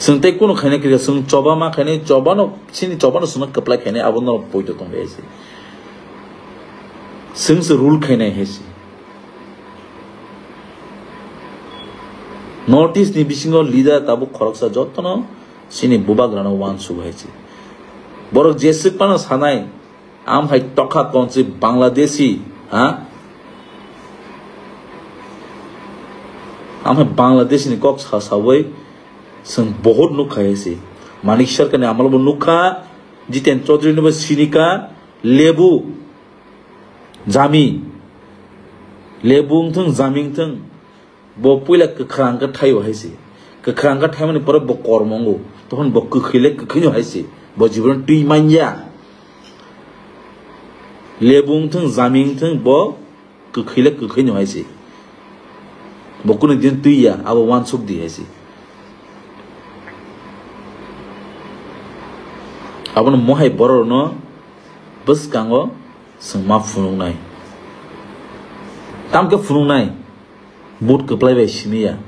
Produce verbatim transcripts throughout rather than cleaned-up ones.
Chwng tei kunu khainai kwrwi, chwng choba ma khainai, chobano, chini chobano chwngno kwplai khainai, abo norok poito tong hai se. Chwng se rule khainai hai se. North East ni bisingo leader tabuk khoroksa jotono chini bubagrano uansuk hai se. Borok jeswk phano sanai, Am hai tokha tonsi Bangladeshi, ha? Am hai Bangladeshi ni kok sa sawi chwng bohot nukha hai se. Manik Sarkar ni amalo bo nukha, Jiten Chaudhary ni bo sinika, lebu, jami, lebu wngthwng, jami wngthwng, Bo puila kwkhrang khe thaio hai se. Kwkhrang khe thaimani pore bo kormo wngo. Tokhon bo kwkhwi le kwkhwino hai se. Bo jibon twi manya. Lebu wngthwng, jami wngthwng, bo kwkhwi le kwkhwino hai se. Bo kunu din twi ya, abo uansuk di hai se. Abono mohai bororno bwskango chwng ma phunuknai. Tamkhe phunuknai. Vote kwplai bai simi ya.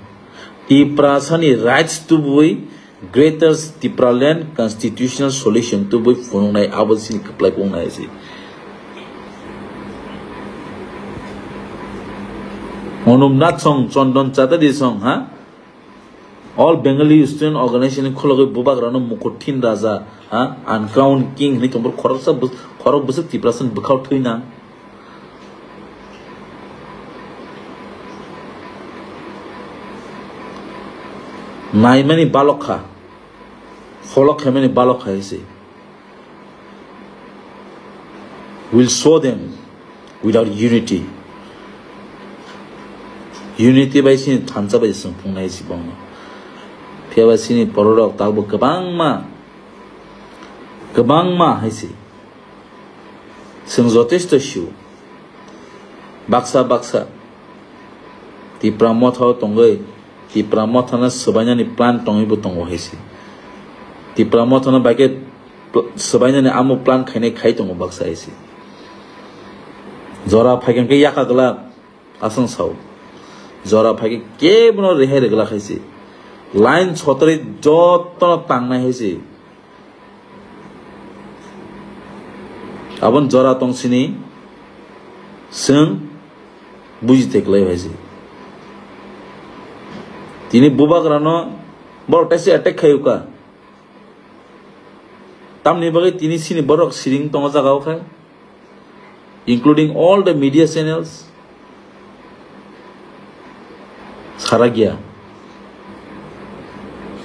Tiprasani rights tubui Greater Tipraland Constitutional Solution tubui phunuknai abo chini kwplai kok nai se. Onumnath song, Chondon Chatterjee song, ha? All Bengali Student Organization ni khulogwi bubagrano Mukuthin Raja, ha? Uncrowned King hinwi tongbo khoroksa bus-, khorok bwswk Tiprasani bwkhao thwina. Naimani balokha, follow khaimani balokha hai se. Will show them without unity. Unity bai sini thansa bai sung phungnai si bongno. Phiya ba sini pororok tabo kwbangma, kwbangma hai se. Chwng jotesto sio. Baksa baksa Tipra Motha o tongwi, Tipra Motha no swbainani plan tongwi bo tongo hai se. Tipra Motha no bai khe pl-, swbainani amo plan khainai khai tongo baksa hai se. Jora phaikhe khe yaka glak aswng sao. Jora phaikhe kebono rehai rwgwlak hai se. Line sotrwi jotono tangnai hai se. Aboni jora tong sini chwng buji teklai hai se. Tini bubagrano borok taisa attack khaiyuka. Tamni bagwi tini sini borok siring tongo jaga o khe, including all the media channels. Saragia.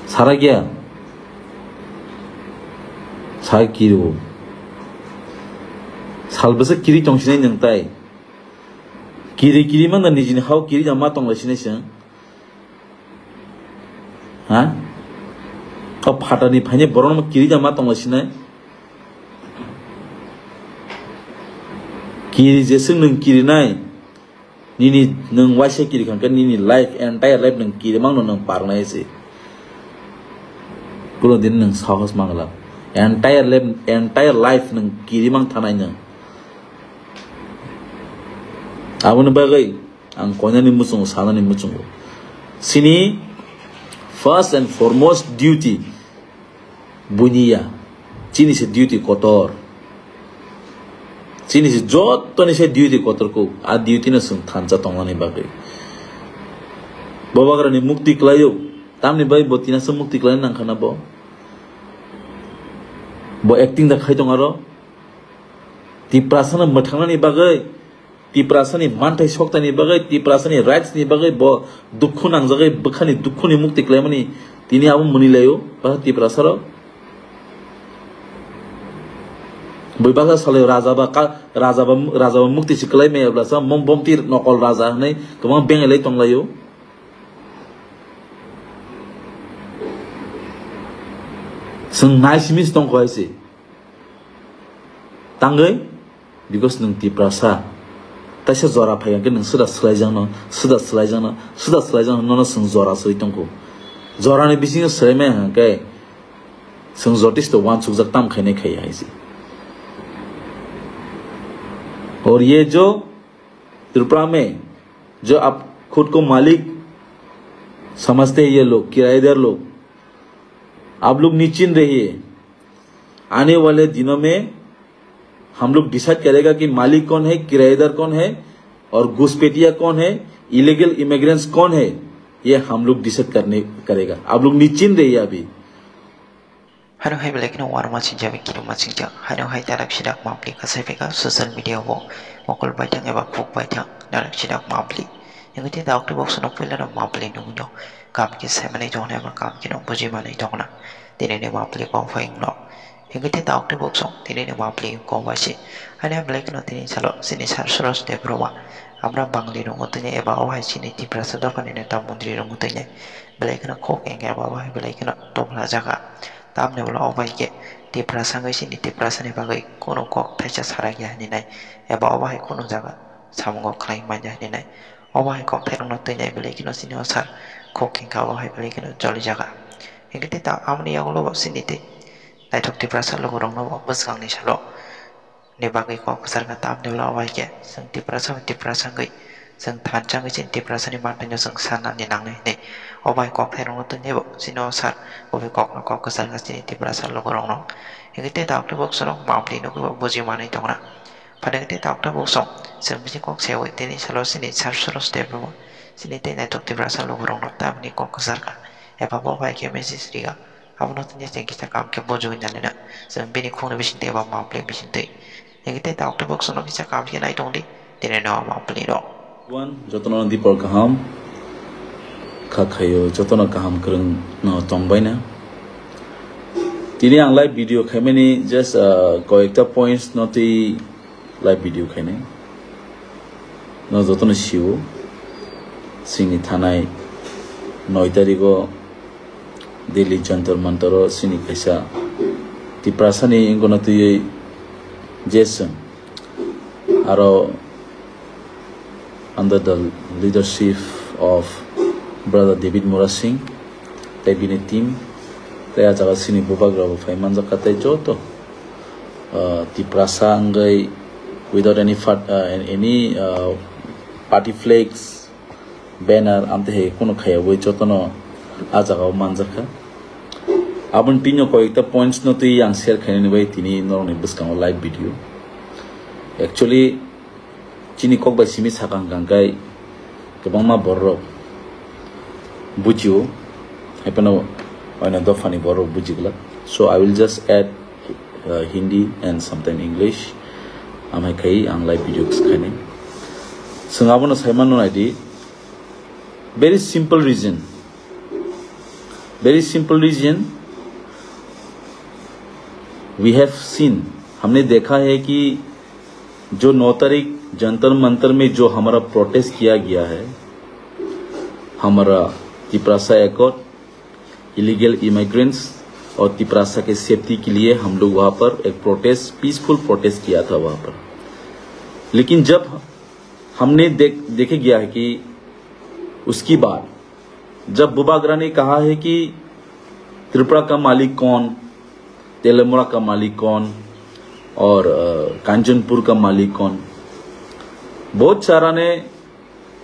Saragia. Sa kiri o. Sal bwswk kiri tong sinai nwng tai. Kiri kiri man da nijini hao kiri da ma tong lai sinai chwng. Ha? O phatani phaini borokno kiri da ma tong lai sinai. Kiri jeswk nwng kiri nai. Nini nwng waisa kiri kha khe nini life, entire life nwng kiri mangno nwng parnai se. Kuno din nwng sahos mangla. Entire life, entire life nwng kiri mang thanai nwng. Aboni bagwi ang koinani muchungo, sanani muchungo. Chini first and foremost duty buini ya. Chini se duty kotor. Chini se jottoni se duty kotor kuk. A duty no chwng thansa tongnani bagwi. Bubagrani mukti kwlaio. Tamni bagwi bo tinasa mukti kwlaina nangkha na bo. Bo acting da khai tong aro. Tiprasano mwthangnani bagwi, Tiprasani manthai soktaini bagwi, Tiprasani rights ni bagwi bo dukhu nangjagwi bwkhani dukhuni mukti kwlaimani tini abo mwnwi laio, ba Tiprasarok. Bui baksa salai raja ba ka, raja ba, raja ba mukti se kwlai maya blasa, mom bomti nokol raja hwnwi kwbang bengai lai tonglaio. Chwng nai simi se tongkho hai se. Tangwi, because nwng Tiprasa. Taisa jora phai hwnkhe nwng swda swlaijakno, swda swlaijakno, swda swlaijakno, nono chwng jora swi tongkho. Jorani bisingo swlaimaya hwnkhe chwng jotisto uansukjak tam khainai khai hai se. और ये जो त्रिपुरा में जो आप खुद को मालिक समझते हैं ये लोग, किराएदार लोग, आप लोग निश्चिंत रहिए, आने वाले दिनों में हम लोग डिसाइड करेगा कि मालिक कौन है, किराएदार कौन है और घुसपैठिया कौन है, इलीगल इमिग्रेंट्स कौन है, ये हम लोग डिसाइड करने करेगा। आप लोग निश्चिंत रहिए अभी। Hano hai belai kheno warma singjak, kirima singjak. Hano hai dalak sidak mapli kasai phaikha social media o, mokol baithang eba kuk baithang dalak sidak mapli. Hingke te daktwi box no puila no mapli nugwi no kam khe sai manwi tongna eba kam khe no buji manwi tongna. Tini ni mapli kok phai wngno. Hingke te daktwi box no tini ni mapli kok bai se. Hano belai kheno tini salo sini sar soros de broma. Amra bangli nungo tini eba o hai sini Tiprasa dophani neta montri nungo tini. Belai kheno kok engya eba o hai belai kheno topla jaga. Tamni ulo o bai khe Tiprasa wngwi chini Tiprasani bagwi kunu kok thaisa sarakya hinwi nai, eba obo hai kunu jaga samungo khlai manya hinwi nai. Obo hai kokthai rokno twi nai belai kheno chini o sar kok hingkha obo hai belai kheno choli jaga. Hingkhe tei ta-, aboni yagulo bo chini tei naithok Tiprasa lukurokno bo bwskangni salo ni bagwi kok kwchar kha, tamni ulo o bai khe chwng Tiprasa bai Tiprasa wngwi chwng thansa wngwi chini Tiprasani manthai no chwng sanani nangnai hinwi. O bai kokthai rokno twi nai bo chini o sar bo bai kokno kok kwchar kha chini Tiprasa lukurokno. Hingkhe tei daktwi box no mapli nugwi bo buji manwi tongna. Phainai tei daktwi box no chwng bisi kok seui tini salo chini sar soros de bo chini tei naithok Tiprasa lukurokno tamni kok kwchar kha. Eba bo bai khe message riga. Abono tini chwng kisa kam khe bujui nalina. Chwng bini khungni bisingtwi eba mapli bisingtwi. Hingkhe tei daktwi box no kisa kam khe nai tongdi. Tini no mapli rok. One, jotono dipor kaham kha khaio, jotono kaham kwrwng no tongbaina. Tini ang live video khaimani just, uh, koyekta points no twi live video khainai. No jotono sio, sini thanai noi tarigo Delhi Jantar Mantar o sini kaisa Tiprasani wngkona twiwi Jason aro under the leadership of brother David Murasing tei bini team tei a jaga sini bubagra bo phai manjakha tei joto, uh, Tiprasa wngwi without any fat-, uh, any, uh, party flags, banner, amtwi hai kunu khayogwi jotono a jaga o manjakha. Aboni tini koyekta points no twi ang share khainani bai tini norokni bwskango live video. Actually, chini kok bai simi sakang kangkai kwbangma borok bujio, haiphano oino dophani borok bujiglak. So I will just add, uh, Hindi and sometime English. Amhai khai ang live video khainai. Chwng abono saimano naidi, very simple reason. Very simple reason. We have seen, हमने देखा है कि जो नौ तारीख जंतर मंतर में जो हमारा प्रोटेस्ट किया गया है, हमारा तिपरासा एकॉर्ड, इलीगल इमिग्रेंट्स और तिपरासा के सेफ्टी के लिए हम लोग वहाँ पर एक प्रोटेस्ट, पीसफुल प्रोटेस्ट किया था वहाँ पर। लेकिन जब हमने देख, देखे गया है कि उसके बाद जब बुबागरा ने कहा है कि त्रिपुरा का मालिक कौन, तेलमोड़ा का मालिक कौन और, अ, कांचनपुर का मालिक कौन, बहुत सारा ने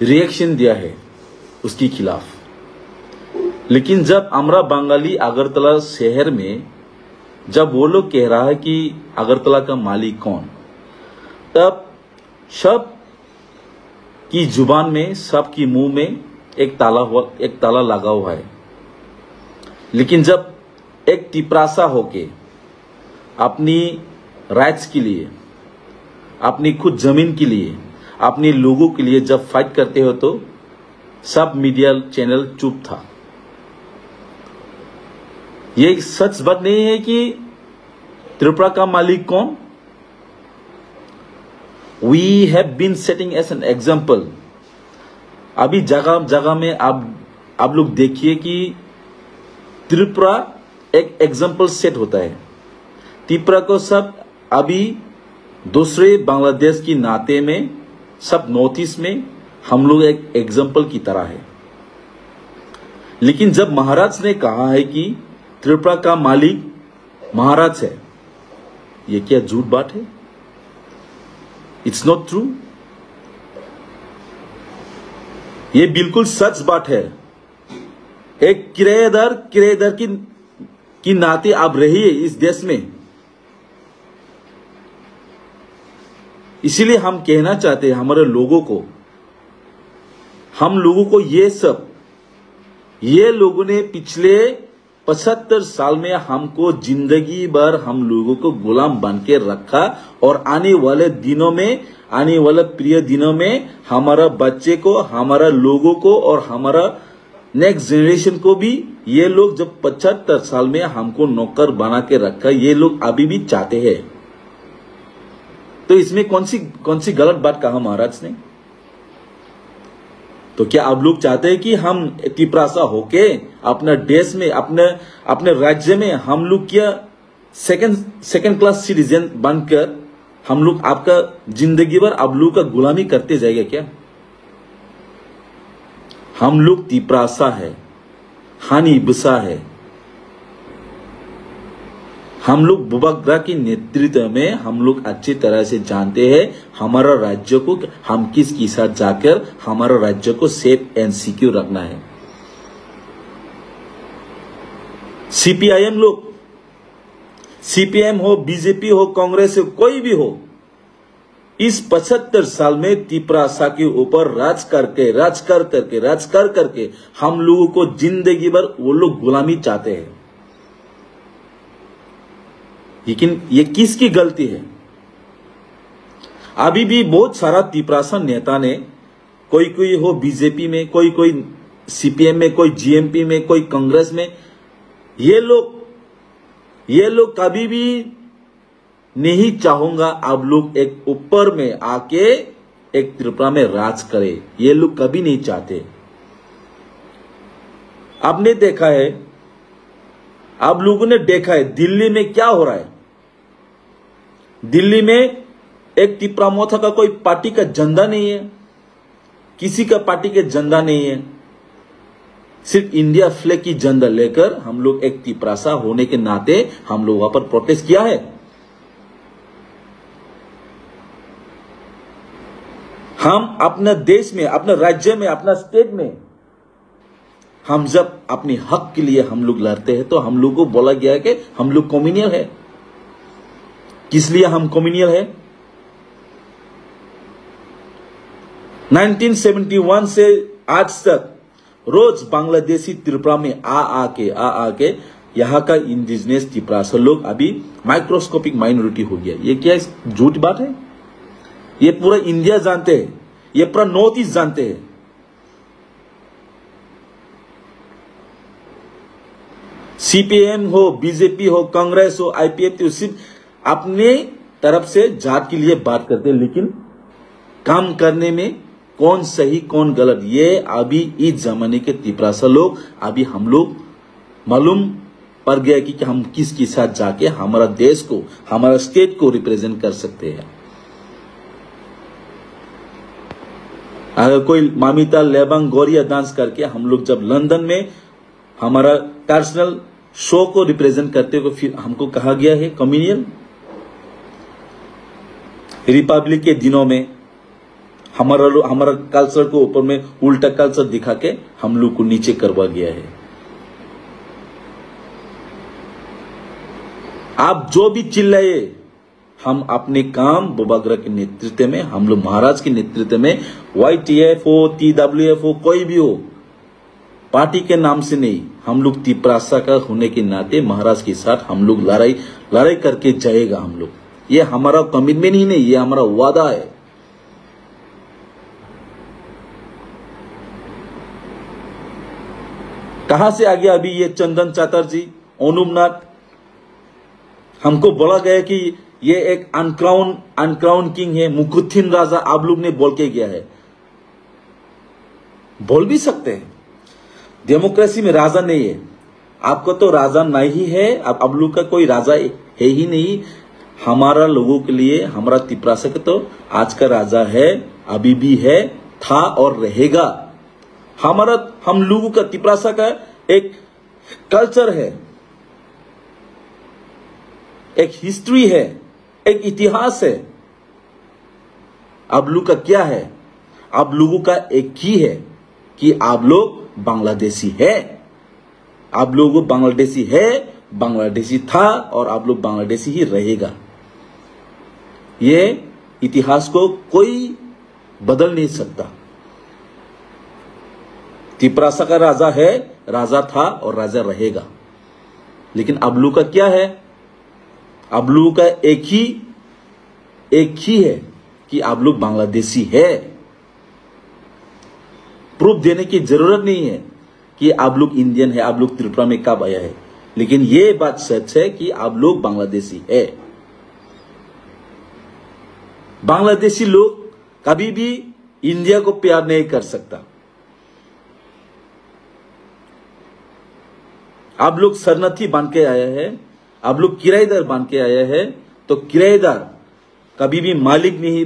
रिएक्शन दिया है उसके खिलाफ। लेकिन जब हमरा बंगाली अगरतला शहर में जब वो लोग कह रहा है कि अगरतला का मालिक कौन, तब सब की जुबान में, सबकी मुंह में एक ताला हुआ, एक ताला लगा हुआ है। लेकिन जब एक तिपरासा होके अपनी राइट्स के लिए, अपनी खुद जमीन के लिए, अपने लोगों के लिए जब फाइट करते हो तो सब मीडिया चैनल चुप था। ये एक सच बात नहीं है कि त्रिपुरा का मालिक कौन? We have been setting as an example. अभी जगह जगह में आप, आप लोग देखिए कि त्रिपुरा एक एग्जाम्पल सेट होता है। त्रिपुरा को सब अभी दूसरे बांग्लादेश की नाते में सब नॉर्थ ईस्ट में हम लोग एक एग्जाम्पल की तरह है। लेकिन जब महाराज ने कहा है कि त्रिपुरा का मालिक महाराज है, ये क्या झूठ बात है? It's not true. ये बिल्कुल सच बात है। एक किराएदार किराएदार की कि नाते आप रहिए इस देश में। इसीलिए हम कहना चाहते हैं हमारे लोगों को, हम लोगों को ये सब, ये लोगों ने पिछले पचहत्तर साल में हमको जिंदगी भर हम लोगों को गुलाम बन के रखा और आने वाले दिनों में, आने वाले प्रिय दिनों में हमारा बच्चे को, हमारा लोगों को और हमारा नेक्स्ट जनरेशन को भी ये लोग जब पचहत्तर साल में हमको नौकर बना के रखा, ये लोग अभी भी चाहते हैं। तो इसमें कौन सी, कौन सी गलत बात कहा महाराज ने? तो क्या आप लोग चाहते हैं कि हम तिपरासा होके अपना देश में, अपने, अपने राज्य में हम लोग क्या सेकंड, सेकंड क्लास सिटीजन बनकर हम लोग आपका जिंदगी भर आप लोग का गुलामी करते जाएगा क्या? हम लोग तिपरासा है, हानि बसा है। हम लोग बुबाग्रा के नेतृत्व में हम लोग अच्छी तरह से जानते हैं हमारा राज्य को, हम किसके साथ जाकर हमारा राज्य को सेफ एंड सिक्योर रखना है। सीपीआईएम लोग, सीपीएम हो, बीजेपी हो, कांग्रेस हो, कोई भी हो, इस पचहत्तर साल में तिपरासा के ऊपर राज करके, राज कर करके, राज कर करके हम लोगों को जिंदगी भर वो लोग गुलामी चाहते हैं। लेकिन ये किसकी गलती है? अभी भी बहुत सारा तिपरासा नेता ने, कोई कोई हो बीजेपी में, कोई कोई सीपीएम में, कोई जीएमपी में, कोई कांग्रेस में, ये लोग, ये लोग कभी भी नहीं चाहूंगा आप लोग एक ऊपर में आके एक त्रिपुरा में राज करे, ये लोग कभी नहीं चाहते। आपने देखा है, आप लोगों ने देखा है दिल्ली में क्या हो रहा है। दिल्ली में एक तिपरा मोथा का कोई पार्टी का झंडा नहीं है, किसी का पार्टी के झंडा नहीं है, सिर्फ इंडिया फ्लैग की झंडा लेकर हम लोग एक तिपरासा होने के नाते हम लोग वहां पर प्रोटेस्ट किया है। हम अपना देश में, अपना राज्य में, अपना स्टेट में हम जब अपने हक के लिए हम लोग लड़ते हैं तो हम लोग को बोला गया है कि हम लोग कम्युनल है। किस लिए हम कम्युनल है? नाइनटीन सेवेंटी वन से आज तक रोज बांग्लादेशी त्रिपुरा में आ आके, आ आके यहाँ का इंडिजिनस तिपरासा लोग अभी माइक्रोस्कोपिक माइनॉरिटी हो गया। ये क्या इस-, झूठ बात है? ये पूरा इंडिया जानते हैं, ये पूरा नॉर्थ ईस्ट जानते हैं। सीपीएम हो, बीजेपी हो, कांग्रेस हो, आईपीएफटी हो, सिर्फ अपने तरफ से जात के लिए बात करते हैं, लेकिन काम करने में कौन सही कौन गलत, ये अभी इस जमाने के तिपरासा लोग, अभी हम लोग मालूम पड़ गया कि, कि हम किसके साथ जाके हमारा देश को, हमारा स्टेट को रिप्रेजेंट कर सकते हैं। अगर कोई मामिता लेबांग गोरिया डांस करके हम लोग जब लंदन में हमारा कल्चरल शो को रिप्रेजेंट करते हुए फिर हमको कहा गया है कम्युनल। रिपब्लिक के दिनों में हमारा लो-, हमारा कल्चर को ऊपर में उल्टा कल्चर दिखा के हम लोग को नीचे करवा गया है। आप जो भी चिल्लाए, हम अपने काम बुबाग्रा के नेतृत्व में, हम लोग महाराज के नेतृत्व में, वाईटीएफ हो, टीडब्ल्यूएफ हो, कोई भी हो, पार्टी के नाम से नहीं, हम लोग तिपरासा का होने के नाते महाराज के साथ हम लोग लड़ाई, लड़ाई करके जाएगा हम लोग। ये हमारा कमिटमेंट ही नहीं, ये हमारा वादा है। कहां से आ गया अभी ये चंदन चटर्जी, अनुपनाथ? हमको बोला गया कि ये एक अनक्राउन, अनक्राउन किंग है, मुकुथिन राजा आप लोग ने बोल के गया है। बोल भी सकते हैं, डेमोक्रेसी में राजा नहीं है। आपको तो राजा नहीं है, अब, अब लोग का कोई राजा है ही नहीं। हमारा लोगों के लिए, हमारा तिपरासा का तो आज का राजा है, अभी भी है, था और रहेगा। हमारा, हम लोगों का, तिपरासा का एक कल्चर है, एक हिस्ट्री है, एक इतिहास है। आप लोग का क्या है? आप लोगों का एक ही है कि आप लोग बांग्लादेशी है। आप लोग बांग्लादेशी है बांग्लादेशी था और आप लोग बांग्लादेशी ही रहेगा। ये इतिहास को कोई बदल नहीं सकता। तिपरासा का राजा है, राजा था और राजा रहेगा। लेकिन आप लोग का क्या है? आप लोगों का एक ही, एक ही है कि आप लोग बांग्लादेशी है। प्रूफ देने की जरूरत नहीं है कि आप लोग इंडियन है, आप लोग त्रिपुरा में कब आया है। लेकिन ये बात सच है कि आप लोग बांग्लादेशी है। बांग्लादेशी लोग कभी भी इंडिया को प्यार नहीं कर सकता। आप लोग शरणार्थी बन के आया है, आप लोग किराएदार बन के आया है, तो किराएदार कभी भी मालिक नहीं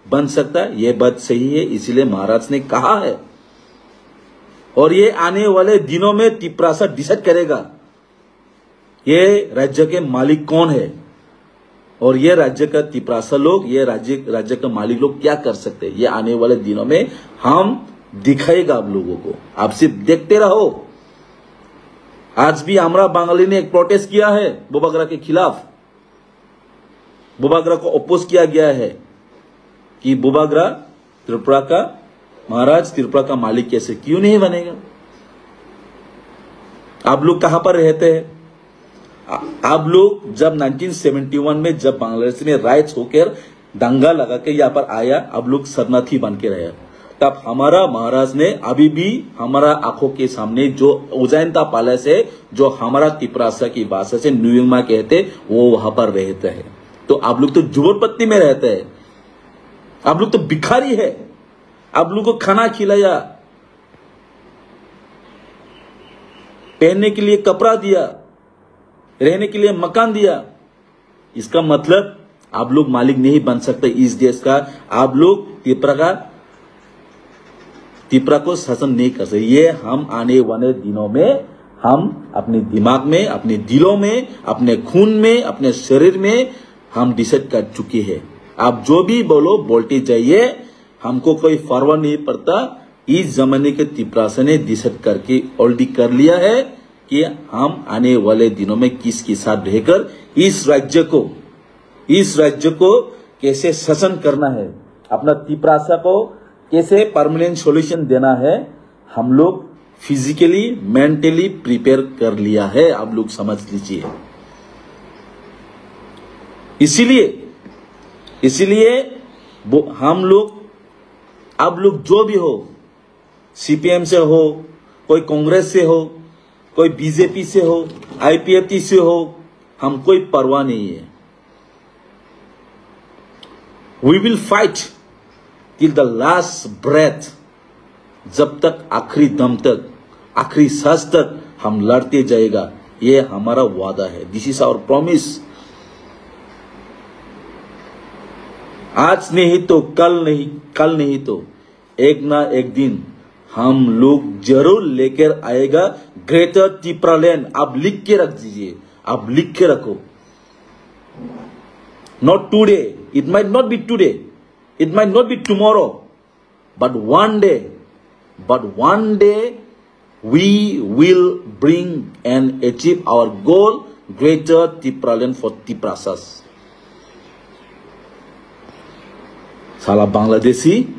बन सकता। ये बात सही है, इसीलिए महाराज ने कहा है। और ये आने वाले दिनों में तिपरासा डिसाइड करेगा ये राज्य के मालिक कौन है और ये राज्य का तिपरासा लोग, ये राज्य, राज्य का मालिक लोग क्या कर सकते हैं, ये आने वाले दिनों में हम दिखाएगा आप लोगों को। आप सिर्फ देखते रहो। आज भी हमरा बंगाली ने एक प्रोटेस्ट किया है बुबागरा के खिलाफ। बुबागरा को अपोज किया गया है कि बुबागरा त्रिपुरा का महाराज, त्रिपुरा का मालिक कैसे क्यों नहीं बनेगा? आप लोग कहाँ पर रहते हैं? आ-, आप लोग जब नाइनटीन सेवेंटी वन में जब बांग्लादेश में राइट्स होकर दंगा लगा के यहाँ पर आया, आप लोग शरणार्थी बन के रहे। तब हमारा महाराज ने अभी भी हमारा आंखों के सामने जो उज्जैन का पैलेस है, जो हमारा तिपरासा की भाषा से नुयंगमा कहते, वो वहां पर रहते हैं। तो आप लोग तो झोपड़पट्टी में रहते हैं, आप लोग तो भिखारी है। आप लोग को खाना खिलाया, पहनने के लिए कपड़ा दिया, रहने के लिए मकान दिया। इसका मतलब आप लोग मालिक नहीं बन सकते इस देश का। आप लोग तिपरा का, तिपरा को शासन नहीं कर सकते। ये हम आने वाले दिनों में हम अपने दिमाग में, अपने दिलों में, अपने खून में, अपने शरीर में हम डिसाइड कर चुके हैं। आप जो भी बोलो, बोलते जाइए, हमको कोई परवाह नहीं पड़ता। इस जमाने के तिपरासा ने डिसाइड करके ऑलरेडी कर लिया है कि हम आने वाले दिनों में किसके साथ रहकर इस राज्य को, इस राज्य को कैसे शासन करना है, अपना तिपरासा को कैसे परमानेंट सॉल्यूशन देना है, हम लोग फिजिकली, मेंटली प्रिपेयर कर लिया है, आप लोग समझ लीजिए। इसीलिए, इसीलिए वो, हम लोग, आप लोग जो भी हो, सीपीएम से हो, कोई कांग्रेस से हो, कोई बीजेपी से हो, आईपीएफटी से हो, हम कोई परवाह नहीं है। We will fight till the last breath। जब तक आखिरी दम तक, आखिरी सांस तक हम लड़ते जाएगा, ये हमारा वादा है। This is our promise। आज नहीं तो कल नहीं, कल नहीं तो एक ना एक दिन हम लोग जरूर लेकर आएगा ग्रेटर टिपरालैंड। आप लिख के रख दीजिए, आप लिख के रखो। Not today, it might not be today, it might not be tomorrow, but one day, but one day we will bring and achieve our goal, greater Tipraland for Tiprasas। साला बांग्लादेशी,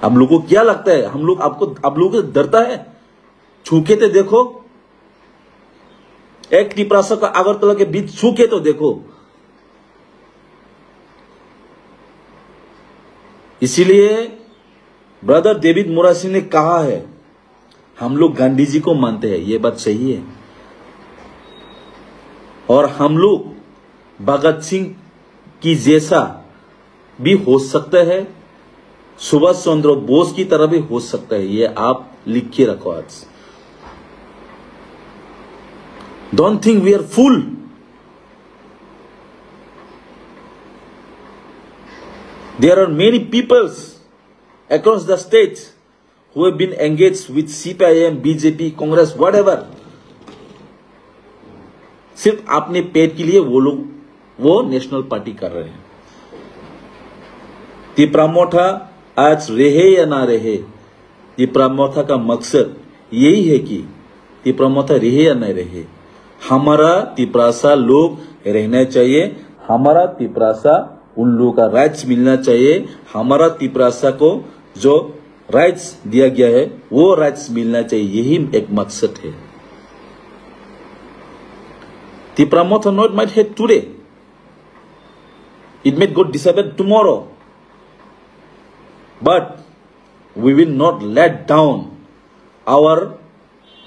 हम लोग को क्या लगता है? हम लोग आपको, आप लोगों को डरता है? छू के तो देखो, एक तिपरासा का अगरतला के बीच छू के तो देखो। इसीलिए ब्रदर डेविड मोरासी ने कहा है, हम लोग गांधी जी को मानते हैं, ये बात सही है। और हम लोग भगत सिंह की जैसा भी हो सकता है, सुभाष चंद्र बोस की तरह भी हो सकता है। ये आप लिख के रखो आज। Don't think we are fool। There are many peoples across the states who have been engaged with C P I M, B J P, Congress, whatever। सिर्फ अपने पेट के लिए वो लोग, वो नेशनल पार्टी कर रहे हैं। तिपरा मोठा आज रहे या ना रहे, तिपरा मोठा का मकसद यही है कि तिपरा मोठा रहे या ना रहे, हमारा तिपरासा लोग रहना चाहिए, हमारा तिपरासा उन लोगों का राइट्स मिलना चाहिए, हमारा तिपरासा को जो राइट्स दिया गया है वो राइट्स मिलना चाहिए, यही एक मकसद है। Tipra Motha not might hate today, it might go disappear tomorrow, but we will not let down our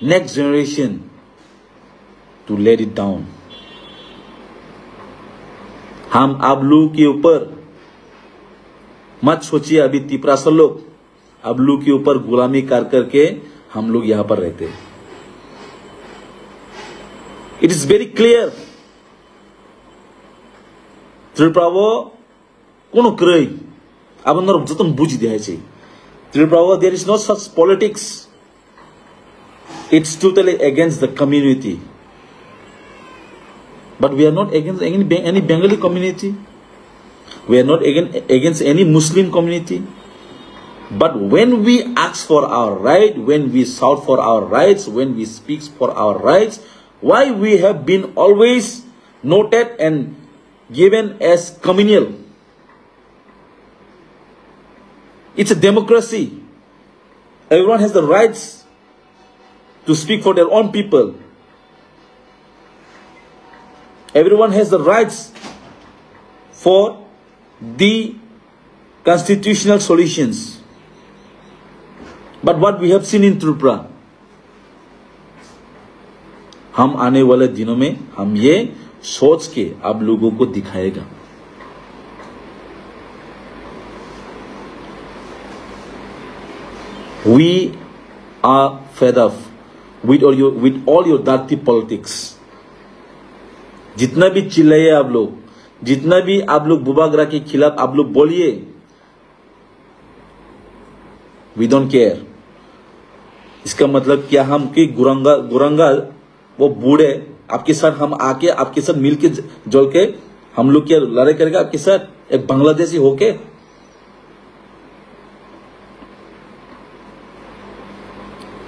next generation to let it down. हम आप लोगों के ऊपर मत सोचिए, अभी तिपरासा लोग आप लोगों के ऊपर गुलामी कर करके हम लोग यहाँ पर रहते हैं। It is very clear. Tripura o kono kwrwi. Abo norok jotono buji di hai se. Tripura o there is no such politics. It's totally against the community. But we are not against any, Be- any Bengali community. We are not against, against any Muslim community. But when we ask for our right, when we shout for our rights, when we speak for our rights, why we have been always noted and given as communal? It's a democracy. Everyone has the rights to speak for their own people. Everyone has the rights for the constitutional solutions. But what we have seen in Tripura, हम आने वाले दिनों में हम ये सोच के आप लोगों को दिखाएगा। We are fed up with all your, with all your dirty politics. जितना भी चिल्लाइए आप लोग, जितना भी आप लोग बुबागरा के खिलाफ आप लोग बोलिए, we don't care. इसका मतलब क्या, हम कि गुरंगा गुरंगा वो बूढ़े आपके साथ, हम आके आपके साथ मिलके ज- जल के हम लोग क्या लड़ाई करेगा आपके साथ, एक बांग्लादेशी होके?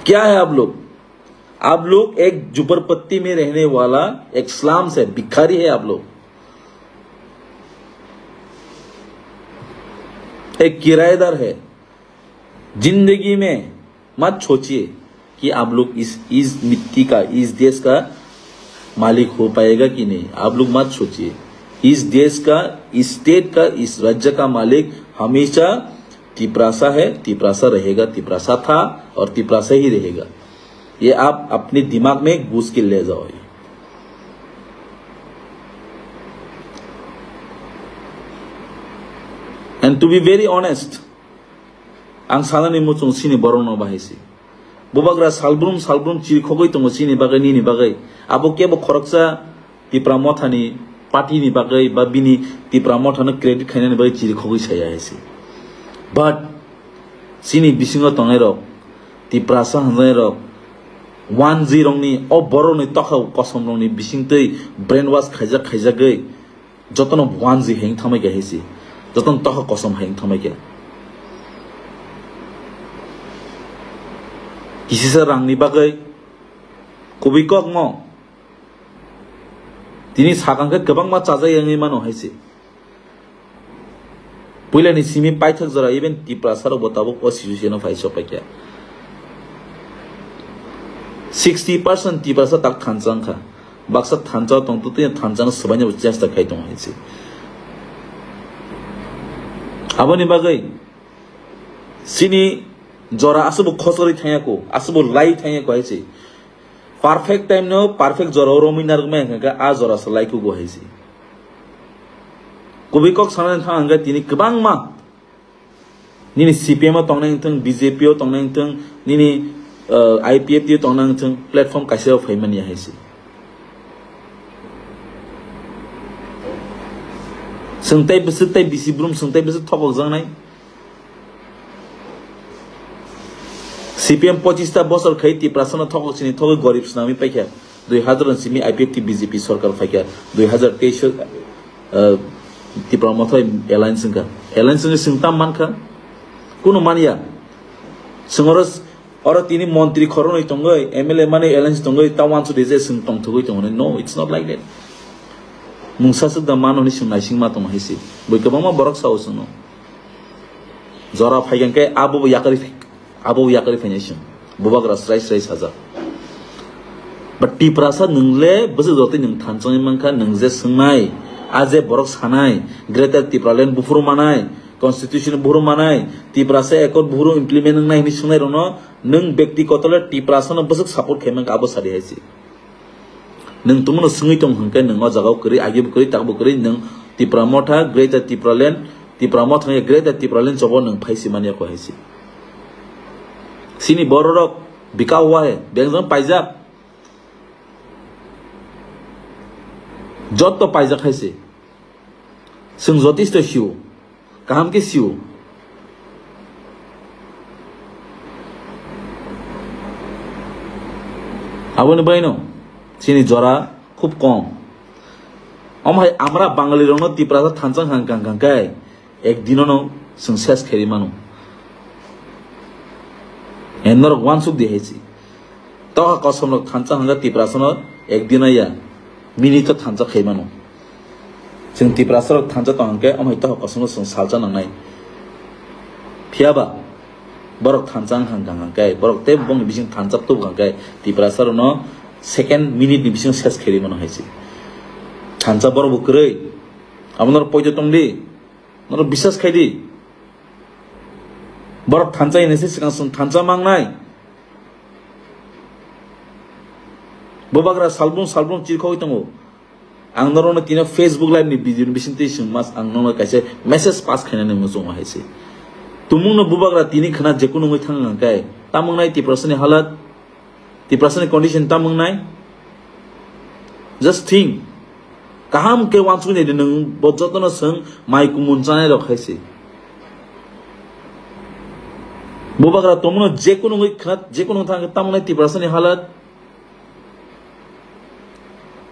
क्या है आप लोग? आप लोग एक झुपड़पट्टी में रहने वाला एक स्लम्स है, भिखारी है आप लोग, एक किराएदार है। जिंदगी में मत सोचिए कि आप लोग इस इस मिट्टी का, इस देश का मालिक हो पाएगा कि नहीं। आप लोग मत सोचिए। इस देश का, इस स्टेट का, इस राज्य का मालिक हमेशा तिपरासा है, तिपरासा रहेगा, तिपरासा था और तिपरासा ही रहेगा। ये आप अपने दिमाग में घुस के ले जाओ। And to be very honest, ang sanani muchung sini borokno bahai se. Bubagra salbrum salbrum chirikhogwi tongo chini bagwi, nini bagwi. Abo kebo khoroksa Tipra Mothani party ni bagwi ba bini Tipra Mothano credit khainani bagwi chirikhogwi saya hai se. But chini bisingo tongnai rok, Tiprasa hwnjai rok, one G rokni, o borokni tokha kosom rokni bisingtwi brainwash khaijak khaijagwi, jotono one G hayung thamai kha hai se, jotono tokha kosom hayung thamai kha. Kisisa rangni bagwi kubui kokno tini sakang khe kwbangma chajak yangwi mano hai se. Puilani simi paithak jora even Tiprasa rok bo tabuk o situation o phai sok paikha. Sixty percent Tiprasa tak thansa wngkha. Baksa thansa tong tu tini thansa no swbaina bo chesta khai tongo hai se. Aboni bagwi chini jora aswbo khochorwi thangya ko, aswbo lai thangya ko hai se. Perfect time no perfect jora o romwi narwkmai hwnkha khe a jora se lai kugo hai se. Kubui kok sanani thang hwnkhe tini kwbangma nini C P M o tongnai wngthung, B J P o tongnai wngthung, nini, uh, I P F T o tongnai wngthung, platform kaisa o phaimani hai se. Chwng tei bwswk tei bisi brum chwng tei bwswk thokok jaknai. C P M pochista bosor khai Tiprasano thokok chini thogwi gorib swnamwi paikha. Dui hazar ni simi I P F T B J P sorkar phaikha. Dui hazar teis, uh, Tipra Motha alliance wngkha. Alliance wngwi chwng tam mankha? Kunu manya. Chwng oro Oro tini montri khoroknwi tongwi, M L A mani alliance tongwi, ta wansuk di je chwng tongthogwi tongo. No, it's not like that. Mungsa swk da mano hwnwi chwng naisingma tongo hai se. Bui kwbangma borok sao chwngno. Jora phai khe abo bo yakarwi phai, abo bo yakarwi phainai chwng. Bubagra srai srai sajak. But Tiprasa nwng le bwswk jotoi nwng thanchangwi mankha, nwng je swngnai, a je borok sanai, Greater Tipraland buphuru manai, Constitution buphuru manai, Tiprasa Accord buphuru implement wngnai hwnwi swngnai rokno nwng bekti kotor le Tiprasa no bwswk support khai mankha abo sadi hai se. Nwng tongmano swngwi tong hwnkhe nwng o jagao kwrwi, agibo kwrwi, takbo kwrwi, nwng Tipra Motha, Greater Tipraland, Tipra Motha hwnkhe Greater Tipraland chobo nwng phai si manya kho hai se. Chini bororok bika hua hai, bengjang paijak. Jotto paijak hai se. Chwng jotisto sio. Kaham khe sio. Aboni baino chini jora khub kom. Omo hai amra Bangali rokno Tiprasa thansa hang kang kang kai ek dinono chwng ses khairi mano. En norok wansuk di hai si. Toha kosom rok thansa hangka Tiprasa no ek dino ya minute o thansa khai mano. Chwng Tiprasa rok thansa tong hwnkhe, omo hai toha kosom no chwng salsa nangnai. Phiya ba, borok thansa wng hang kang hwnkhe, borok tei bongni bising thansa tubu hwnkhe, Tiprasa rokno second minute ni bising ses khairi mano hai se. Thansa borok bo kwrwi, abo norok poito tong di, norok bisas khai di. Borok thansa hinwi se swkang swkang thansa mangnai. Bubagra salbrum salbrum chirkhogwi tongo. Ang norokno tino Facebook live ni video ni bisingtwi chwng mas ang norokno kaisa message pass khainani muchungo hai se. Tumungno bubagra tini khna jekunu wngwi thang hwnkhe, tamo wngnai Tiprasani halat, Tiprasani condition tamo wngnai? Just think. Kaham khe wansuknai di nwng bo jotono chwng mai kumun chanai rok hai se. Bubagra tongmano jekunu wngwi khna, jekunu wngwi thang hwnkhe tamo wngnai Tiprasani halat?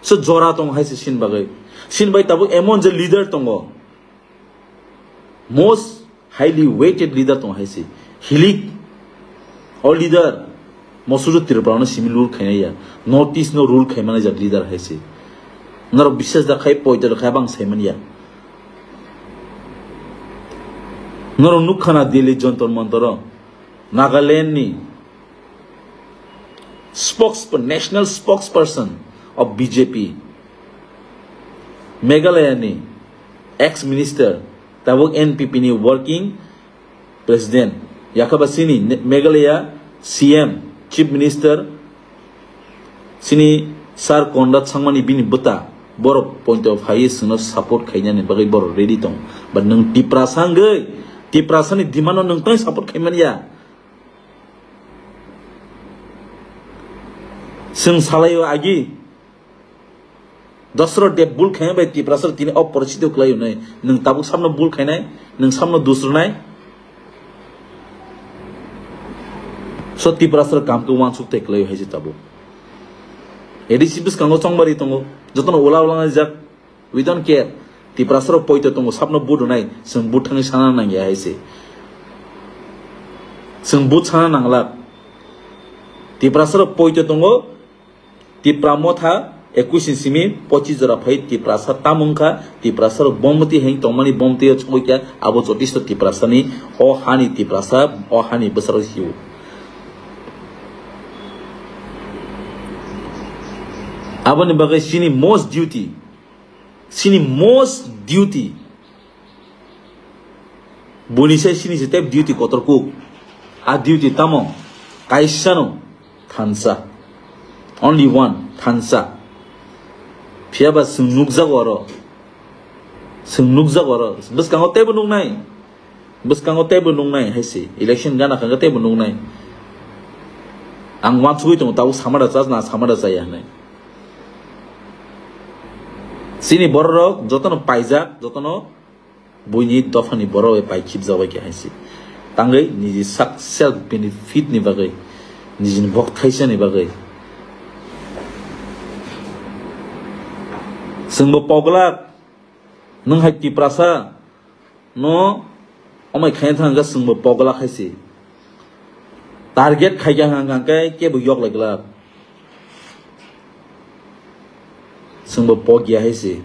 So jora tong hai se sin bagwi. Sin bai tabuk emon je leader tongo. Most highly weighted leader tong hai se. Hilik. O leader. Mosudu Tripura no simi rule khainai ya. North East no rule khaimani jak leader hai se. Norok bisas da khai poito da khai bang saimani ya. Norok nukha na Delhi Jantar Mantar o. Nagaland ni spokesperson, national spokesperson of B J P, Meghalaya ni ex minister, tabuk N P P ni working president, yakhaba sini Ne-, Meghalaya C M, chief minister, sini Sir Conrad Sangma ni bini bwta, borok point of highest no support khainani bagwi borok ready tong. But nwng Tiprasa wngwi, Tiprasa ni demand no nwng tong support khaimani ya. Chwng salaio agi Dasarath Deb bul khaina bai Tiprasa tini o porosito kwlai hwnwi. Nwng tabuk samno bul khainai, nwng samno dusrwnai. So Tiprasa kam khe wansuk tei kwlai hai se tabuk. A D C bwskango chongbari tongo, jotono ula ula nai jak. We don't care. Tiprasa rok poito tongo, sabno vote rwnai, chwng vote thangwi sana nangya hai se. Chwng vote sana nanglak. Tiprasa rok poito tongo, Tipra Motha ekush ni simi pochis jora phai Tiprasa tam wngkha, Tiprasa rok bomti heng tongmani bomti o chongwi kha, abo jotisto Tiprasa ni, o hani Tiprasa, o hani bwsarok hiu. Aboni bagwi chini most duty, Chini most duty. Buini se chini se tep duty kotor kuk. A duty tamo? Kaisa no thansa. Only one, thansa. Phiya ba chwng nukjago oro. Chwng nukjago oro. Bwskango teibo nuknai. Bwskango teibo nuknai hai se, election gana kha khe teibo nuknai. Ang wansugwi tongo, tabuk sama da chas na sama da chaya hinwi. Chini bororok jotono paijak, jotono buini dophani borok bai pai khibjak bai khe hai se. Tangwi niji sak self benefit ni bagwi, nijini bok thaisa ni bagwi. Chwngbo poglak, nwng hai Tiprasa, No, omai khaina thang khe chwngbo pogla khai se. Target khaikha hwnkha hwnkhe kebo yoklai glak. Chwngbo pok ya hai se.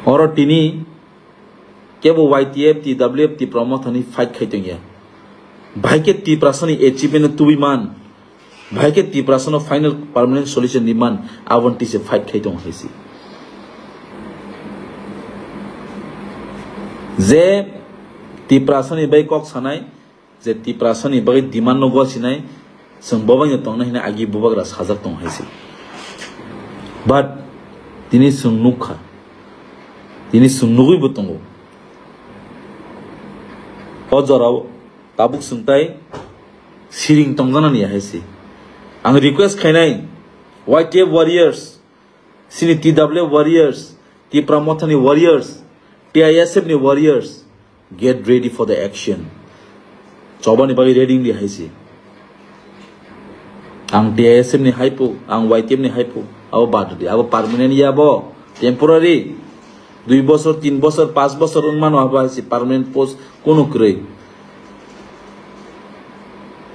Oro tini kebo Y T F, T W F, Tipra Mothani fight khai tongya. Bahai khe Tiprasani achievement no tubui man. Bahai khe Tiprasano final permanent solution ni man, aboni tise fight khai tongo hai se. Je Tiprasani bai kok sanai, je Tiprasani bagwi demand no gwasinai, chwng bo bai no tongnai hwnwi agi bubagra sajak tongo hai se. But tini chwng nukha, tini chwng nugwi bo tongo. O jorao tabuk chwng tai siring tongjanani hai se. Ang request khainai, Y T F warriors, chini T W F warriors, Tipra Mothani warriors, T I S F ni warriors, get ready for the action. Chobani bagwi ready wngdi hai se. Ang T I S F ni haipo, ang Y T F ni haipo, abo bad di, abo permanent ya bo, temporary. Dui bosor, tin bosor, pas bosor wngmano abo hai se permanent post kunu kwrwi.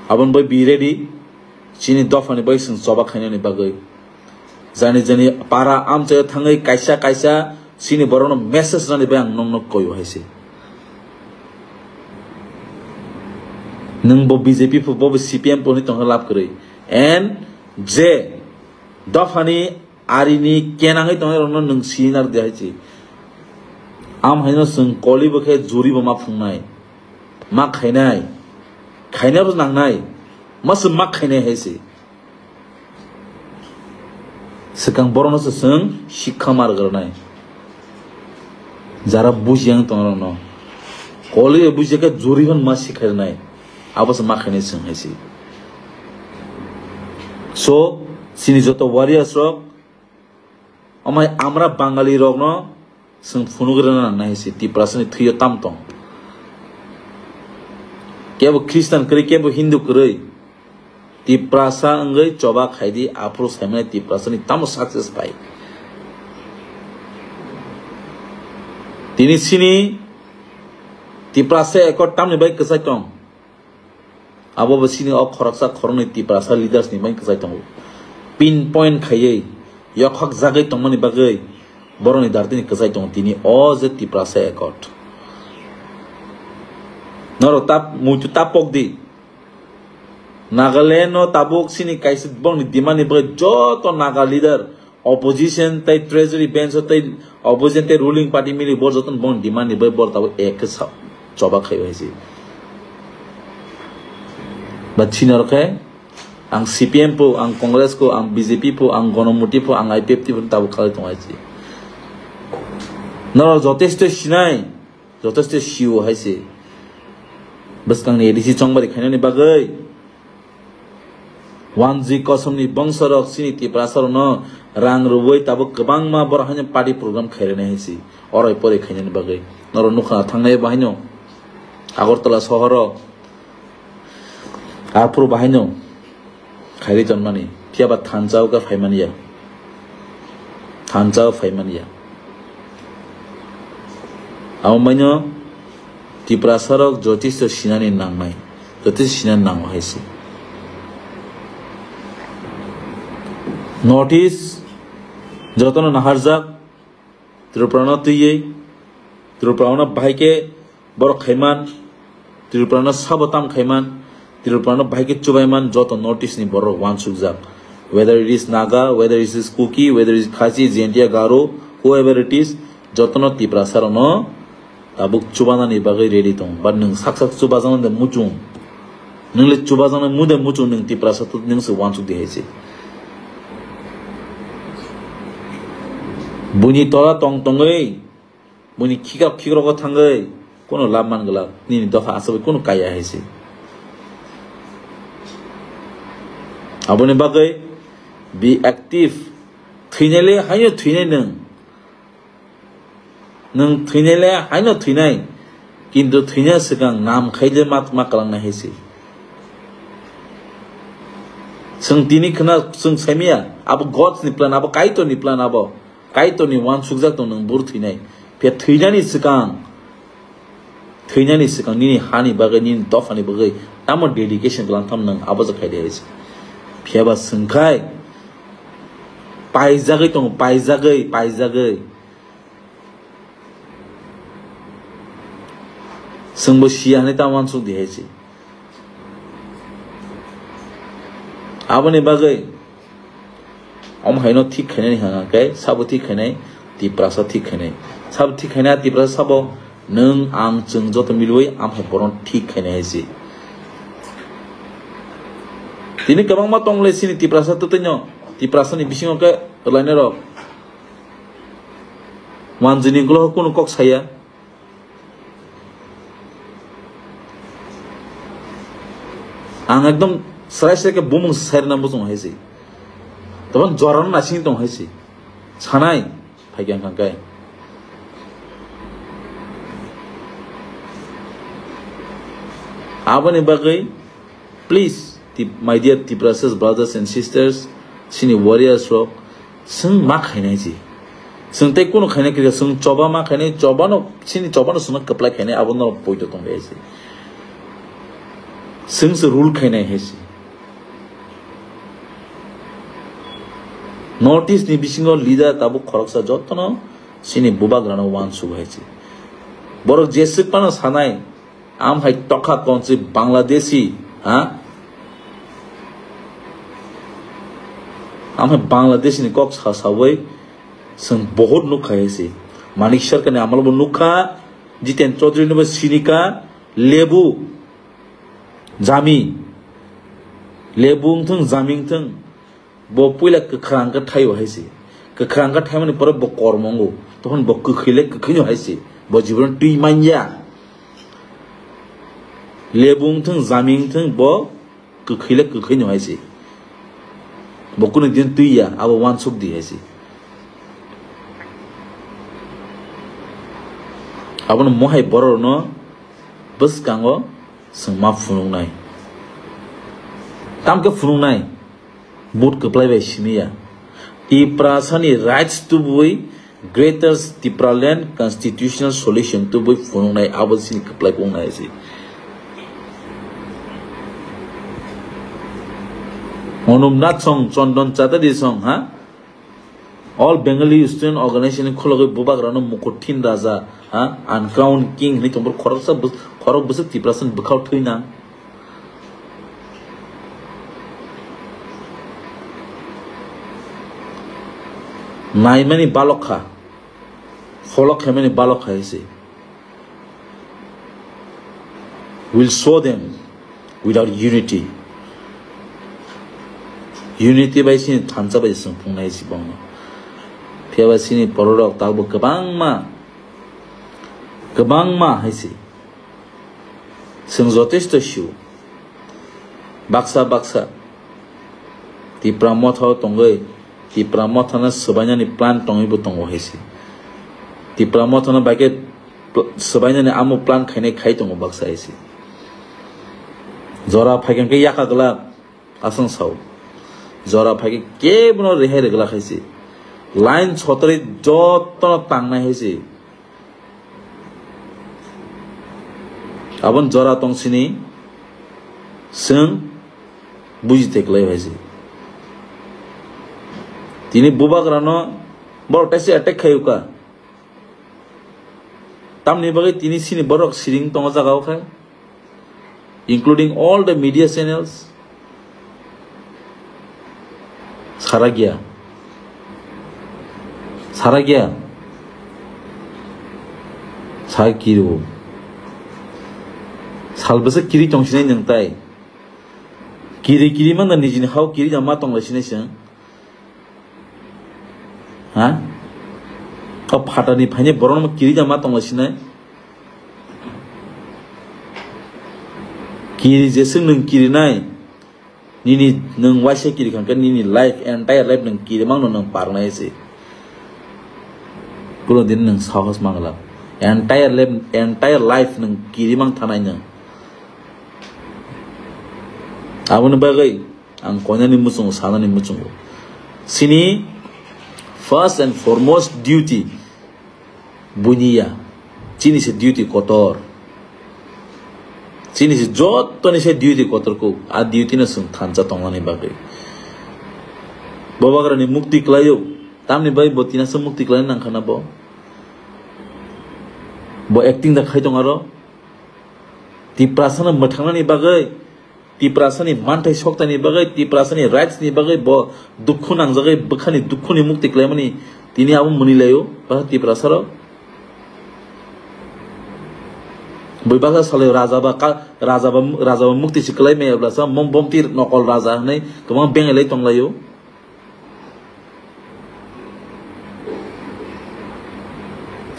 Aboni bai be ready, chini dophani bai chwng choba khainani bagwi. Jani jani para amchaio thangwi kaisa kaisa chini borokno message rwnani bai ang nokno koyo hai se. Nwng bo B J P pho, bo bo C P M pho hwnwi tongkha lab kwrwi. And je dophani arini kenangwi tongnai rokno nwng sinar de hai se. Am haino chwng koli bo khe juri bo ma phungnai. Ma khainai. Khainai bo nangnai. Ma se ma khainai hai se. Swkang borokno se chwng sikha mar granai. Jara buji yang tong rokno. Koli buji khe juri hwn ma sikhainai. Abo se ma khainai chwng hai se. So, chini joto warriors rok, amai amra Bangali rokno chwng phunuk rwna nangnai hai se, Tiprasani thwio tam tong. Kebo Christian kwrwi, kebo Hindu kwrwi. Tiprasa wngwi choba khaidi, aphuru saimani Tiprasani tamo success pai. Tini sini Tiprasa ekot tamni bai kwchai tong. Abo bo sini o khoroksa khoroknwi Tiprasa leaders ni bai kwchai tongo. Pin point khaiwi yokhak jagwi tongmani bagwi borokni dartini kwchai tongo tini o je Tiprasa ekot. Norok tap muitu tap pok di. Nagaland no tabuk sini kaisa borokni demand ni bagwi joto Naga leader, opposition tei treasury bench o tei opposition tei ruling party mili bo jotono boni demand ni bai bor tabuk ek khe sa-, choba khai hai se. Ba chini oro khe ang C P M po, ang Congress ko, ang B J P po, ang Gonomuti po, ang I P F T po tabuk khalai tong hai se. Norok jotesto sinai, jotesto sio hai se. Bwskang ni A D C chongbari khainani bagwi. Wanjwi kosomni bongsorok chini Tiprasarokno rang rwui tabuk kwbangma borok haino party program khairani hai se. Oroi poroi khainani bagwi. Norok nukha thangnai bo haino Agartala sohoro, aphuru bo haino khairi tonmani. Phiya ba thansa o khe phaimani ya. Thansa o phaimani ya. Amo maino Tiprasarok jotisto sinani nangnai, jotisto sinani nango hai se. North East jotono naharjak, Tripura no twiwi, Tripura no bahai khe borok khaiman, Tripura no sabo tam khaiman, Tripura no bahai khe chubaiman joto North East ni borok wansukjak. Whether it is Naga, whether it is Kuki, whether it is Khasi, Jaintia, Garo, whoever it is, jotono Tiprasa rokno tabuk chubanani bagwi ready tong. But nwng sak sak chubajaknai de muchung. Nwng le chubajaknai mu de muchung, nwng Tiprasa tu nwng se wansuk di hai se. Buini tola tong tongwi, buini khikrok khikrok o thangwi, kono lab man glak, nini dopha aswk kono kaya hai se. Aboni bagwi be active. Thwinai le haino thwinai nwng. Nwng thwinai le haino thwinai, kintu thwina swkang nam khai de ma, ma kwlangnai hai se. Chwng tini khna chwng saimaya, abo God ni plan, abo Kaitor ni plan, abo Kaitor ni wansukjak tong nwng bur thwinai. Phiya thwinani swkang Thwinani swkang nini hani bagwi, nini dophani bagwi tamo dedication kwlang tham nwng, abo je khai de hai se. Phiya ba swng khai, paijagwi tongo, paijagwi, paijagwi. Chwngbo siya hinwi ta uansuk di hai se. Aboni bagwi omo haino thik khainani hwnka khe sabo thik khainai, Tiprasa thik khainai. Sabo thik khainai, Tiprasa sabo nwng ang chwng joto milwi am hai bono thik khainai hai se. Tini kwbangma tongle chini Tiprasa twtwino, Tiprasani bisingo khe rwlainai rok. Manjini ulo kunu kok saya. Ang ekdom srai srai khe bumung sai rwna muchung hai se. Tobon jorano nasing tong hai se. Sanai phai khe ang kang kai. Aboni bagwi, please, Tip-, my dear Tiprasas brothers and sisters, chini warriors rok, chwng ma khainai se. Chwng tei kunu khainai kwrwi, chwng choba ma khainai, chobano, chini chobano chwngno kwplai khainai, abo norok poito tong bai se. Chwng se rule khainai hai se. North East ni bisingo leader tabuk khoroksa jotono chini bubagrano uansuk hai se. Borok jeswk phano sanai, Am hai tokha tonsi Bangladeshi, ha? Am hai Bangladeshi ni kok sa sawi chwng bohot nukha hai se. Manik Sarkar ni amalo bo nukha, Jiten Chaudhary ni bo sinika, Lebu, Jami, Lebu wngthwng, Jami wngthwng, Bo puila kwkhrang khe thaio hai se. Kwkhrang khe thaimani pore bo kormo wngo. Tokhon bo kwkhwi le kwkhwino hai se. Bo jibon twi manya. Lebu wngthwng, jami wngthwng, bo kwkhwi le kwkhwino hai se. Bo kunu din twi ya, abo uansuk di hai se. Abono mohai bororokno bwskango chwng ma phunuknai. Tamkhe phunuknai. Vote kwplai bai simi ya. Tiprasani rights tubui Greater Tipraland Constitutional Solution tubui phunuknai abo chini kwplai kung nai se. Onumnath song, Chondon Chatterjee song, ha? All Bengali Student Organization ni khulogwi bubagrano Mukuthin Raja, ha? Uncrowned King hinwi tongphuru khoroksa bus-, khorok bwswk Tiprasani bwkhao thwinang. Naimani balokha, folok khaimani balokha hai se. Will show them without unity. Unity bai sini thansa bai sung phungnai si bongno. Phiya ba sini bororok tabuk kwbangma, kwbangma hai se. Chwng jotesto sio. Baksa baksa Tipra Motha o tongwi, Tipra Motha no swbainani plan tongwi bo tongo hai se. Tipra Motha no bai khe pl-, swbainani amo plan khainai khai tongo baksa hai se. Jora phaikhe khe yaka glak. Aswng sao. Jora phaikhe kebono rehai rwgwlak hai se. Line sotorwi jotono tangnai hai se. Aboni jora tong sini chwng buji teklai hai se. Tini bubagrano borok taisa attack khaiyuka. Tamni bagwi tini sini borok siring tongo jaga o khe, including all the media channels. Saragia. Saragia. Sa kiri o. Sal bwswk kiri tong sinai nwng tai. Kiri kiri manda nijini hao kiri da ma tong lai sinai chwng. Ha? O phatani phaini borokno kiri da ma tong lai sinai? Kiri jeswk nwng kirinai, nini nwng waisa kiri kha khe nini life, entire life nwng kiri mangno nwng parnai se. Kuno din nwng sahos mangla. Entire life, entire life nwng kiri mang thanai nwng. Aboni bagwi ang koinani muchungo, sanani muchungo. Chini first and foremost duty buini ya. Chini se duty kotor. Chini se jottoni se duty kotor kuk, a duty no chwng thansa tongnani bagwi. Bubagrani mukti kwlaio, tamni bai bo tinasa mukti kwlai nangkha na bo. Bo acting da khai tong aro. Tiprasa no mwthangnani bagwi, Tiprasa ni manthai sokthani bagwi, Tiprasa ni rights ni bagwi bo dukhu nangjagwi bwkhani dukhuni mukti kwlaimani tini abo mwnwi laio, ba Tiprasa rok. Bui baksa salai raja ba ka, raja ba, raja ba mukti se kwlai maya blasa, mom bomti nokol raja hwnwi kwbang bengai lai tonglaio.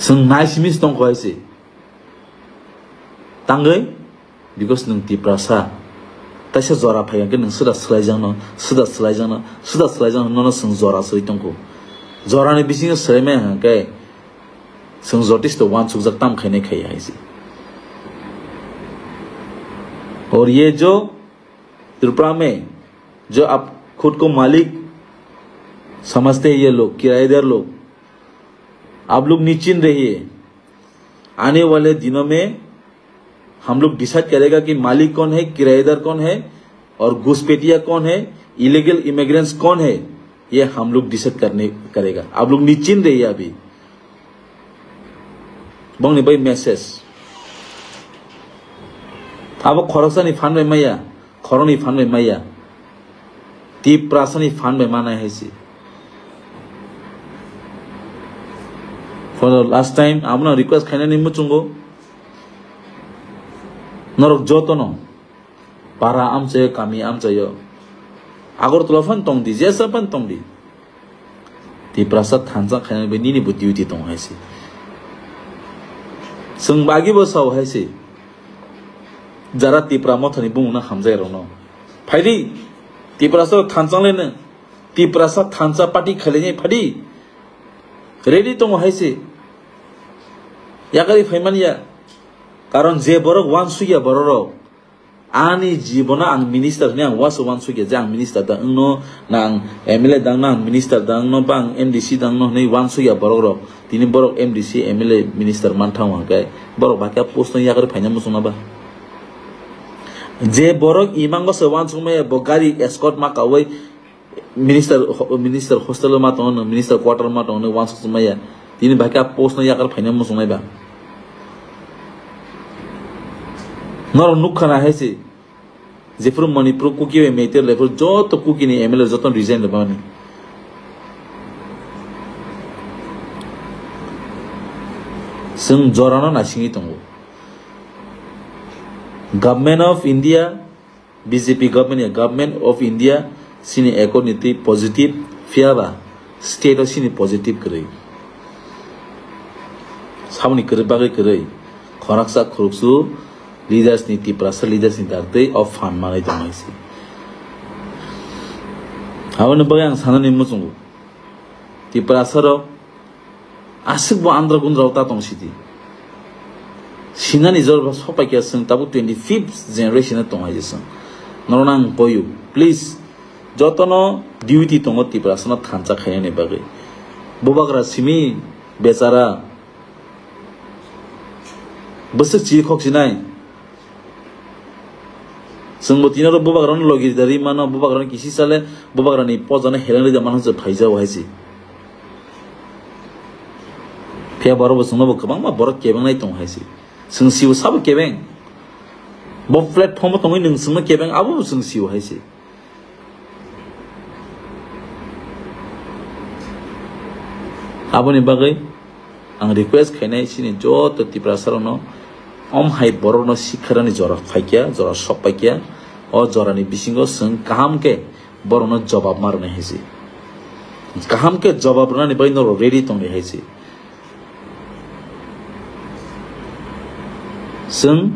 Chwng nai simi se tongkho hai se. Tangwi, because nwng Tiprasa. Taisa jora phai hwnkhe nwng swda swlaijakno, swda swlaijakno, swda swlaijakno, nono chwng jora swi tongkho. Jorani bisingo swlaimaya hwnkhe, Chwng jotisto uansukjak tam khainai khai hai se. और ये जो त्रिपुरा में जो आप खुद को मालिक समझते हैं ये लोग, किराएदार लोग, आप लोग निश्चिंत रहिए। आने वाले दिनों में हम लोग डिसाइड करेगा कि मालिक कौन है, किराएदार कौन है और घुसपैठिया कौन है, इलीगल इमिग्रेंट्स कौन है, ये हम लोग डिसाइड करने करेगा। आप लोग निश्चिंत रहिए अभी। Bongni bai message. Abo khoroksani phan bai maya, khoroknwi phan bai maya. Tiprasani phan bai manai hai se. For the last time, abono request khainani muchungo. Norok jotono para amchaio, kami amchaio. Agartala phan tongdi, jesa phan tongdi. Tiprasa thansa khainani bai nini bo duty tongo hai se. Chwng bagi bo sao hai se. Jara Tipra mothani bumungno hamjai rokno. Phaidi, Tiprasa thansa lene, Tiprasa thansa party khailene phaidi. Ready tongo hai se. Yakari phaimani ya. Karon je borok uansukya borok rok. Ani jibono ang minister hwnwi ang uansuk uansukya je ang minister da wngno, na ang M L A da wngno, ang minister da wngno, ba ang M D C da wngno hwnwi uansukya borok rok. Tini borok M D C, M L A, minister mantha hwnkhe borok bai khe post no yakarwi phaina muchungna ba? Je borok imango se uansukmaya bo gari escort ma kaui minister, minister hostel ma tongo, minister quarter ma tongo, uansuk maya. Tini bai khe post no yakar phaina muchungnai ba? Norok nukha na hai se. Jephuru Manipur Kuki bai Meitei lephuru joto Kuki ni M L A joto resign rwmani. Chwng jorano naisingwi tongo. Government of India, B J P government ya, Government of India sini accord ni twi positive phiya ba state o sini positive kwrwi. Saboni kwrwi bagwi kwrwi khoroksa khoroksu leaders ni, Tiprasa leaders ni dak twi o phan manwi tong hai se. Aboni bagwi ang sanani muchungo Tiprasa rok aswk bo andra gundra ta tong sidi. Sinani jor ba sopai khe chwng tabuk twenty fifth generation tong hai se chwng. Norok ang koyu, please, jotono duty tongo Tiprasa no thansa khainani bagwi. Bubagra simi bechara bwswk chiri khok sinai. Chwngbo tini oro bubagrano logi da ri mano, bubagrano kisi sale, bubagrani pojano heleng rida mano se phaijao hai se. Phiya borok bo chwngno bo kwbangma borok kebengnai tongo hai se. Chwng sio sabo kebeng. Bo platform o tongwi nwng chwngno kebeng abo bo chwng sio hai se. Aboni bagwi ang request khainai chini joto Tiprasa rokno, om hai borokno sikharani jora phaikya, jora sok paikya, o jorani bisingo chwng kaham khe borokno jobab ma rwnai hai se. Kaham khe jobab rwnani bagwi norok ready tongdi hai se. Chwng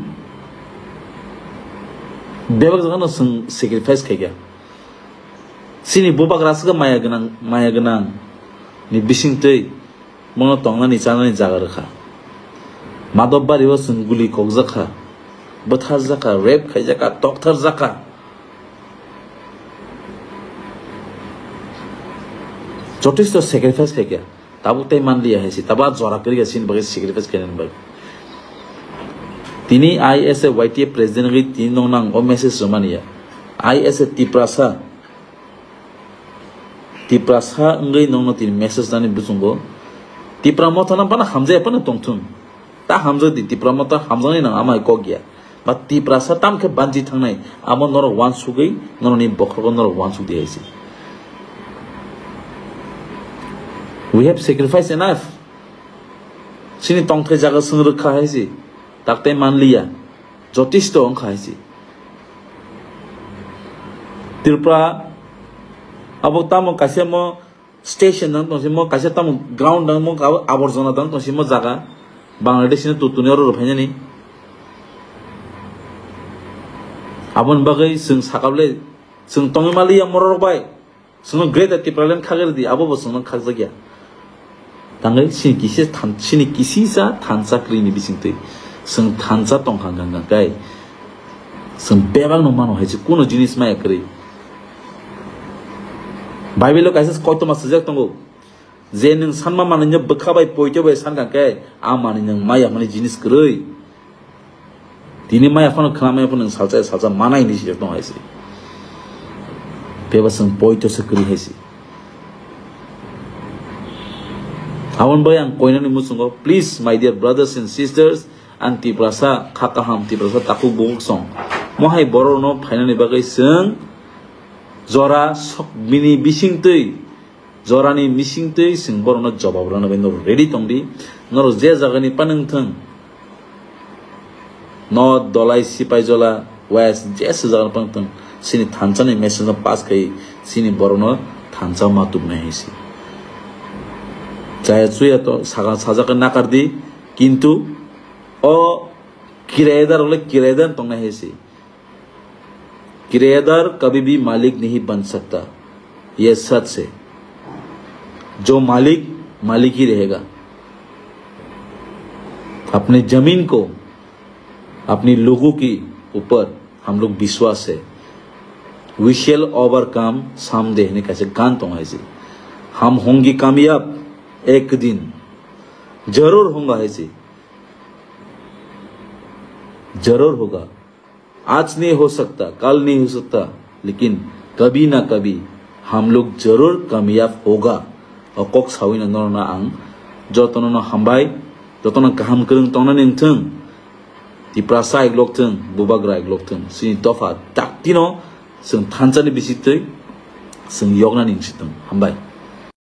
bebak jagano chwng sacrifice khaikha. Chini bubagra aswk maya gwnang, maya gwnang ni bisingtwi bono tongnani chanani jaga rwkha. Madop bario chwng guli kokjakha, bwtharjakha, rape khaijakha, toktarjakha. Jotesto sacrifice khaikha. Tabuk tei manliya hai se, tabuk a jora kwrwi kha chini bagwi sacrifice khainani bagwi. Tini I S F Y T F president wngwi tini nokno ang o message rwmani ya. I S F Tiprasa, Tiprasa wngwi nokno tini message nani bwswngo. Tipra motha no bana hamjaya phano tongthung. Ta hamjak di, Tipra motha hamjaknai nang ama hai kok ya. Ba Tiprasa tam khe banji thangnai, amo norok uansugwi, norokni bokhorogo norok uansuk di hai se. We have sacrificed enough. Chini tongthai jaga chwng rwkha hai se. Taktai manliya. Jotisto wngkha hai se. Tripura abo tamo kaisa mo station dang tongsi mo, kaisa tamo ground dang mo, abo aborjona dang tongsi mo jaga. Bangladesh ni tutuni oro rwphainani. Aboni bagwi chwng sakable, chwng tongwi maliya mororok bai. Chwngno Greater Tipraland khagwi rwdi, abo bo chwngno khakjakya. Tangwi chini kisi than-, chini kisisa thansa kwrwini bisingtwi. Chwng thansa tongkha hwnkha hwnkha khe. Chwng bebakno mano hai se, kuno jinis maya kwrwi. Bible-o kaisa koitoma swijak tongo, je nwng sanma manwino bwkha bai poito bai sankha khe, a manwi nwng maya hwnmani jinis kwrwi. Tini maya phano khna maya phano nwng salsa salsa manai hinwi sijak tongo hai se. Teibo chwng poito se kwrwi hai se. Aboni bai ang koinani muchungo, please, my dear brothers and sisters, ang Tiprasa kha kaham, Tiprasa takhuk bukhuk song. Mohai borokno phainani bagwi chwng jora sok bini bisingtwi, jorani bisingtwi chwng borokno jobab rwna bagwi norok ready tongdi. Norok je jagani panwng thwng, North, Dholai, Sipaijola, West, jesa jagani panwng thwng, chini thansa ni message no pass khai chini borokno thansa ma tubunai hai se. Chaya chuya to saka sajak nakar di, kintu o kirayadar rok le kirayadar tongnai hai se. किराएदार कभी भी मालिक नहीं बन सकता, ये सच है। जो मालिक, मालिक ही रहेगा। अपने जमीन को, अपनी लोगों के ऊपर हम लोग विश्वास है। We shall overcome someday hwnwi kaisa gan tongo hai se. हम होंगे कामयाब एक दिन, जरूर होंगे hai se। जरूर होगा। आज नहीं हो सकता, कल नहीं हो सकता, लेकिन कभी ना कभी हम लोग जरूर कामयाब होगा. O kok sawino norokno ang jotono no hambai, jotono kaham kwrwng tongnani wngthwng, Tiprasa iglok thwng, Bubagra iglok thwng, chini dopha daktino chwng thansani bisitwi chwng yoknani wngsitwng. Hambai.